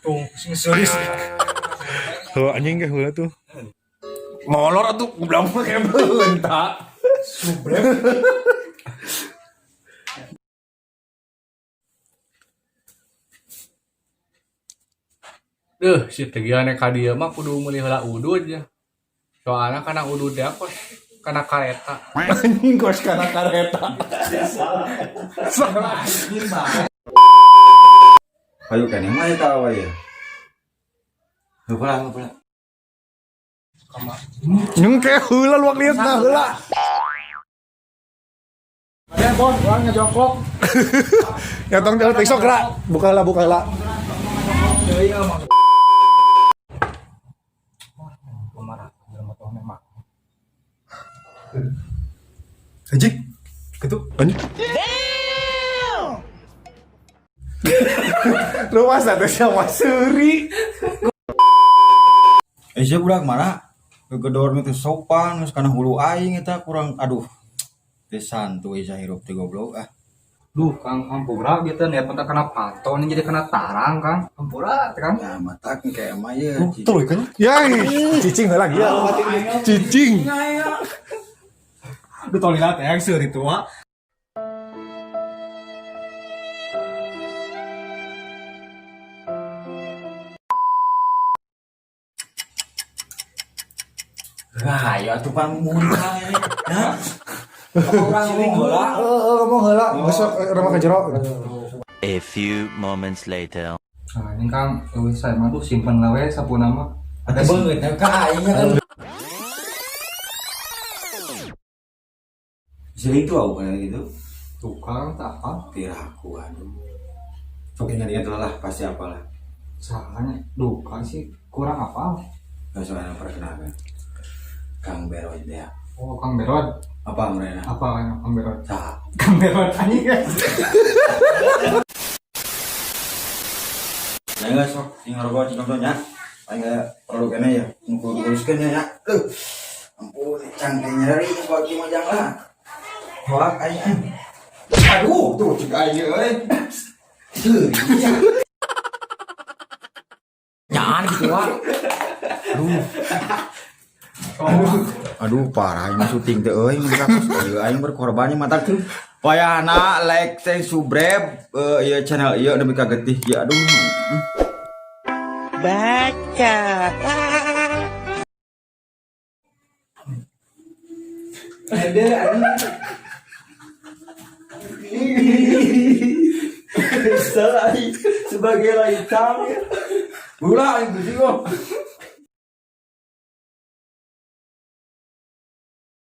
Tuh, sing serius. Heuh anjing ge heula tuh. Molor atuh goblok mah kayak beunta. Subrek. Duh, si tegian ka dieu mah kudu meuli heula udud ya. Soalnya kana udud teh kos kana kareta. Anjing kos kana kareta. Salah. Hayu keneh mah eta we ya. Heula heula. Nyengke heula luak liat nah heula. Ya, Bon, urang ngejongkok. Ya tong jalan besok gerak. Buka lah, buka lah. Anjing. Gitu. Anjing. Lu masa tuh sama Suri. Eh sia budak mana? Gegedor teh sopan geus kana hulu aing eta kurang aduh. Teh santuy sia hirup teh goblok ah. Duh, Kang hampura gitu niat mah kena panto ini jadi kena tarang, Kang. Hampura, Kang. Ya matak kayak mah ye. Tuh kan. Yai, cicing heula lagi ya. Cicing. Duh, tolila teh yang seuri tua. Wah, ya atuh pan muntah ini. Hah? Urang ngomong heula. Heeh, ngomong heula. Besok ramah ke jero. A few moments later. Nah, ini Kang, eueuh saya mah duh simpen lah we sapuna mah. Ada beungeut na ka aing nya kan. Sering tuh aku kayak gitu. Tukang tak apa. Tiraku aduh. Sok ingat-ingat lah pasti apalah. Salahnya, duh Kang sih kurang apa. Gak soalnya perkenalkan. Kang Berod ya. Oh, Kang Berod. Apa mereka? Apa Kang Berod? Sah. Kang Berod anjing guys. Ya nggak sok, sing ngerokok cing nya. Aing perlu kene ya, ngukur teruskeun ya. Duh. Ampun, cangkeng nyeri kok kieu mah jang lah. Hoak aing. Aduh, tuh cek aing euy. Tuh, iya. Nyaan gitu wah. Aduh. Aduh, parah ini syuting teh euy, mun ieu aing berkorbannya mata tuh. Wayahna like share subscribe ieu channel ieu demi kagetih ieu aduh. Baca. Salah sebagai laitam. Ulah aing gusti kok.